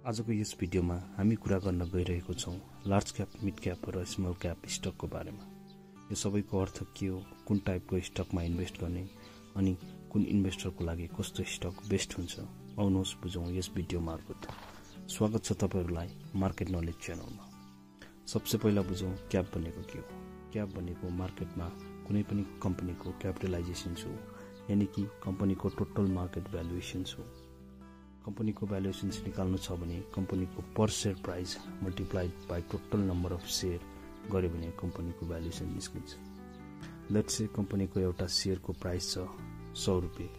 आजको यस भिडियोमा हामी कुरा गर्न गइरहेको छौं लार्ज क्याप, मिड क्याप र स्मल क्याप स्टकको बारेमा। यो सबैको अर्थ के हो, कुन टाइपको स्टकमा इन्भेस्ट गर्ने अनि कुन इन्भेस्टरको लागि कस्तो स्टक बेस्ट हुन्छ, आउनुहोस् बुझौं यस भिडियो मार्फत। स्वागत छ तपाईहरुलाई मार्केट नलेज च्यानलमा। सबसे पहिला बुझौं क्याप भनेको के हो। क्याप भनेको मार्केटमा कुनै पनि कम्पनीको क्यापिटलाइजेसन हो, यानी कि कम्पनीको टोटल मार्केट भ्यालुएसन हो। कम्पनीको भ्यालुएसन निकाल्नु छ भने कम्पनीको per share price multiplied by total number of share गर्यो भने कम्पनीको भ्यालुएसन निस्किन्छ। लेट्स से कम्पनीको एउटा शेयरको प्राइस छ 100 रुपैयाँ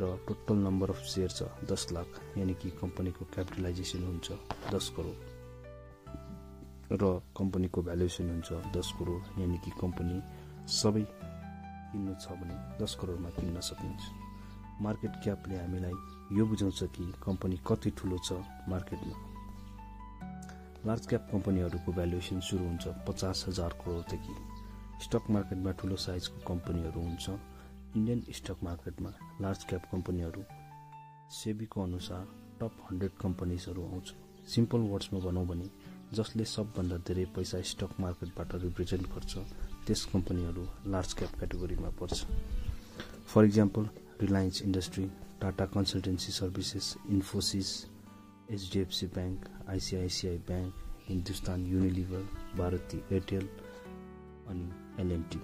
र टोटल नम्बर अफ शेयर छ 10 लाख, यानी कि कम्पनीको क्यापिटलाइजेसन हुन्छ 10 करोड र कम्पनीको भ्यालुएसन हुन्छ 10 करोड, यानी कि कम्पनी सबै किन्नु छ भने 10 करोडमा किन्न सकिन्छ। मार्केट क्यापले हामीलाई यो बुझाउँछ कि कम्पनी कति ठूलो छ मार्केटमा। लार्ज क्याप कम्पनीहरुको भ्यालुएसन सुरु हुन्छ 50,000 करोडदेखि। स्टक मार्केटमा ठूलो साइजको कम्पनीहरु हुन्छ। इन्डियन स्टक मार्केटमा लार्ज क्याप कम्पनीहरु सेबीको अनुसार टप 100 कम्पनीजहरु आउँछ। सिम्पल वर्ड्समा भनौं भने जसले सबभन्दा धेरै पैसा स्टक मार्केटबाट रिप्रेजेन्ट गर्छ त्यस कम्पनीहरु लार्ज क्याप क्याटेगोरीमा पर्छ। For example Reliance industry, Tata Consultancy Services, Infosys, HDFC Bank, ICICI Bank, Hindustan Unilever, Bharti Airtel अनि एलएनटी,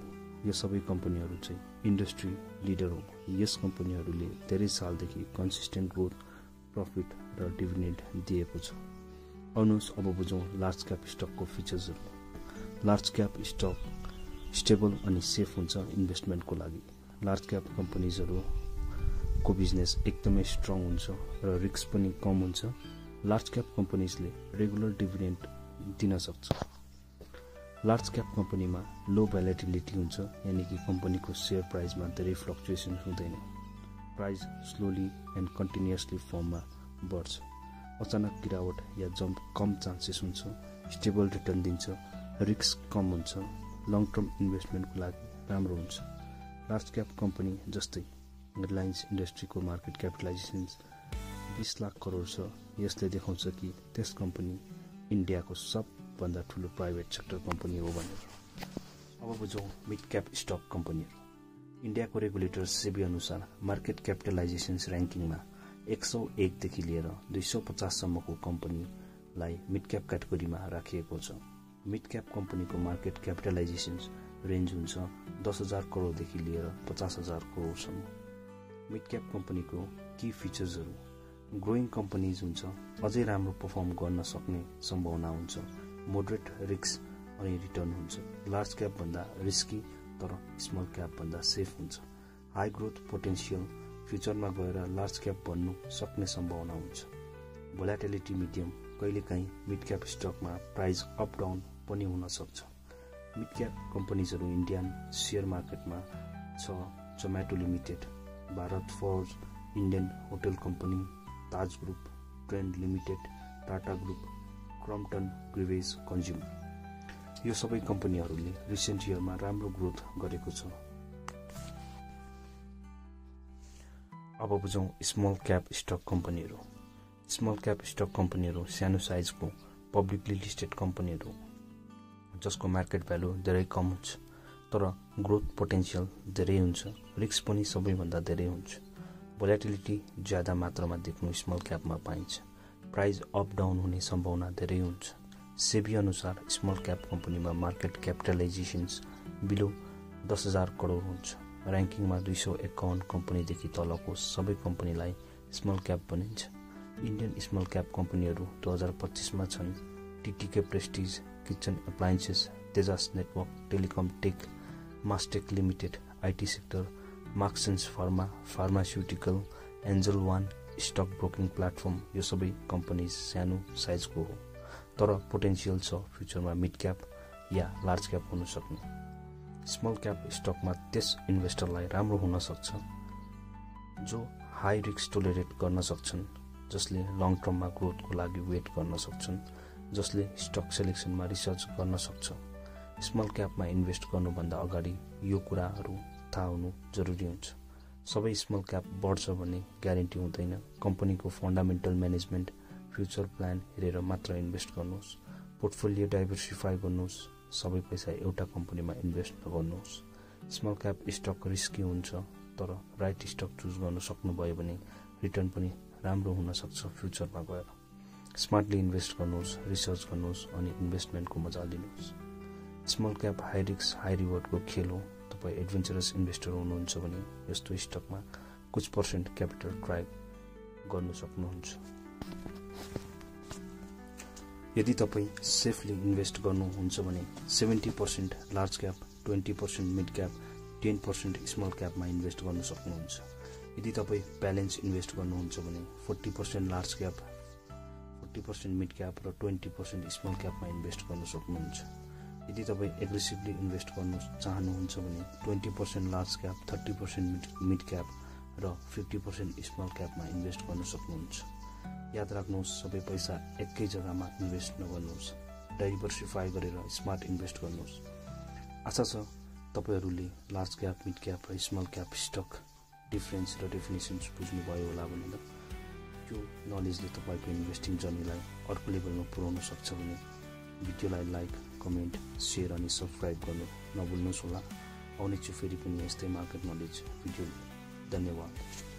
यो सबै कम्पनीहरु चाहिँ इन्डस्ट्री लिडर हो। यस कम्पनीहरुले धेरै सालदेखि कन्सिस्टेन्ट ग्रोथ, प्रफिट र डिभिडेन्ड दिएको छ। आउनुहोस् अब बुझौं लार्ज क्याप स्टकको फिचर्सहरु। लार्ज क्याप स्टक स्टेबल अनि सेफ हुन्छ इन्भेस्टमेन्टको लागि। लार्ज क्याप कम्पनीजहरु को बिजनेस एकदमै स्ट्रङ हुन्छ र रिस्क पनि कम हुन्छ। लार्ज क्याप कम्पनीजले रेगुलर डिभिडेन्ड दिन सक्छ। लार्ज क्याप कम्पनीमा लो भोलेटिलिटी हुन्छ, यानी कि कम्पनीको शेयर प्राइसमा धेरै फ्लक्चुएसन हुँदैन। प्राइस स्लोली एन्ड कन्टिन्युअसली फर्ममा बढ्छ। अचानक गिरावट या जम्प कम चान्सेस हुन्छ। स्टेबल रिटर्न दिन्छ, रिस्क कम हुन्छ, लङ टर्म इन्भेस्टमेन्टको लागि राम्रो हुन्छ। लार्ज क्याप कम्पनी जस्तै रिलायन्स इन्डस्ट्रीको मार्केट क्यापिटलाइजेसन 20 लाख करोड छ। यसले देखाउँछ कि त्यस कम्पनी इन्डियाको सबभन्दा ठूलो प्राइभेट सेक्टर कम्पनी हो भनेर। अब बुझौं मिड क्याप स्टक कम्पनीहरु। इन्डियाको रेगुलेटर सेबी अनुसार मार्केट क्यापिटलाइजेसन र्याङ्किङमा 101 देखि लिएर 250 सम्मको कम्पनीलाई मिड क्याप क्याटेगोरीमा राखिएको छ। मिड क्याप कम्पनीको मार्केट क्यापिटलाइजेसन रेन्ज हुन्छ 10,000 करोडदेखि लिएर 50,000 करोडसम्म। मिड क्याप कम्पनीको की फिचर्सहरु। ग्रोइङ कम्पनीज हुन्छ, अझै राम्रो परफर्म गर्न सक्ने सम्भावना हुन्छ, मोडरेट रिस्क अनि रिटर्न हुन्छ। लार्ज क्याप भन्दा रिस्की तर स्मल क्याप भन्दा सेफ हुन्छ। हाई ग्रोथ पोटेन्शियल, फ्युचरमा गएर लार्ज क्याप बन्नु सक्ने सम्भावना हुन्छ। भोलाटिलिटी मिडियम, कहिलेकाहीँ मिड क्याप स्टकमा प्राइस अप डाउन पनि हुन सक्छ। मिड क्याप कम्पनीजहरु इन्डियन शेयर मार्केटमा छ Zomato limited, Bharat forge, Indian hotel company, Taj group, Trent limited, Tata group, Crompton Greaves consumer. यो सबै कम्पनीहरुले रिसेन्ट इयरमा राम्रो ग्रोथ गरेको छ। अब बुझौं स्मल क्याप स्टक कम्पनीहरु। स्मल क्याप स्टक कम्पनीहरु सानो साइजको पब्लिकली लिस्टेड कम्पनीहरु जसको मार्केट भ्यालु धेरै कम हुन्छ तर ग्रोथ पोटेन्शियल धेरै हुन्छ, रिस्क पनि सबैभन्दा धेरै हुन्छ। भोलाटिलिटी ज्यादा मात्रामा देख्नु स्मल क्यापमा पाइन्छ। प्राइस अप डाउन हुने सम्भावना धेरै हुन्छ। सेबी अनुसार स्मल क्याप कम्पनीमा मार्केट क्यापिटलाइजेसन बिलो 10,000 करोड हुन्छ। र्याङ्किङमा 251 कम्पनीदेखि तलको सबै कम्पनीलाई स्मल क्याप भनिन्छ। इन्डियन स्मल क्याप कम्पनीहरु 2025 मा छन् TTK Prestige, kitchen appliances, Tejas network, telecom tech, Mastek limited, IT sector, Marksans pharma, pharmaceutical, Angel One, stock broking platform. यो सबै कम्पनी सानो साइजको हो तर पोटेन्शियल छ फ्युचरमा मिड क्याप या लार्ज क्याप हुन सक्ने। स्मल क्याप स्टकमा त्यस इन्भेस्टरलाई राम्रो हुन सक्छ जो हाई रिस्क टोलरेट गर्न सक्छन्, जसले लङ टर्ममा ग्रोथको लागि वेट गर्न सक्छन्, जसले स्टक सेलेक्सनमा रिसर्च गर्न सक्छ। स्मल क्यापमा इन्भेस्ट गर्नुभन्दा अगाडि यो कुराहरु थाहा हुनु जरुरी हुन्छ। सबै स्मल क्याप बढ्छ भन्ने ग्यारेन्टी हुँदैन। कम्पनीको फन्डामेन्टल म्यानेजमेन्ट, फ्युचर प्लान हेरेर मात्र इन्भेस्ट गर्नुहोस्। पोर्टफोलियो डाइभर्सिफाई गर्नुहोस्। सबै पैसा एउटा कम्पनीमा इन्भेस्ट नगर्नुहोस्। स्मल क्याप स्टक रिस्की हुन्छ, तर राइट स्टक चुज गर्न सक्नुभयो भने रिटर्न पनि राम्रो हुन सक्छ फ्युचरमा गएर। स्मार्टली इन्भेस्ट गर्नुहोस्, रिसर्च गर्नुहोस् अनि इन्भेस्टमेन्टको मजा लिनुहोस्। Small cap high risk high रिवार्डको खेल हो। तपाईँ एडभेन्चरस इन्भेस्टर हुनुहुन्छ भने यस्तो स्टकमा कुछ % क्यापिटल ट्राई गर्न सक्नुहुन्छ। यदि तपाईँ सेफली इन्भेस्ट गर्नुहुन्छ भने 70% large cap, 20% mid cap, 10% small क्यापमा इन्भेस्ट गर्न सक्नुहुन्छ। यदि तपाईँ ब्यालेन्स इन्भेस्ट गर्नुहुन्छ भने 40% लार्ज क्याप, 40% मिड क्याप र 20% स्मल क्यापमा इन्भेस्ट गर्न सक्नुहुन्छ। यदि तपाईँ एग्रेसिभली इन्भेस्ट गर्न चाहनुहुन्छ भने 20% लार्ज क्याप, 30% मिड क्याप र 50% स्मल क्यापमा इन्भेस्ट गर्न सक्नुहुन्छ। याद राख्नुहोस्, सबै पैसा एकै जग्गामा इन्भेस्ट नगर्नुहोस्। डाइभर्सिफाई गरेर स्मार्ट इन्भेस्ट गर्नुहोस्। आशा छ तपाईँहरूले लार्ज क्याप, मिड क्याप र स्मल क्याप स्टक डिफरेन्स र डेफिनेसन्स बुझ्नुभयो होला भनेर। यो नलेजले तपाईँको इन्भेस्टिङ जर्नीलाई अर्को लेभलमा पुर्याउन सक्छ भने भिडियोलाई लाइक, कमेन्ट, सेयर अनि सब्सक्राइब गर्नु नभुल्नुहोस् होला। आउनेछु फेरि पनि यस्तै मार्केट नलेज भिडियो। धन्यवाद।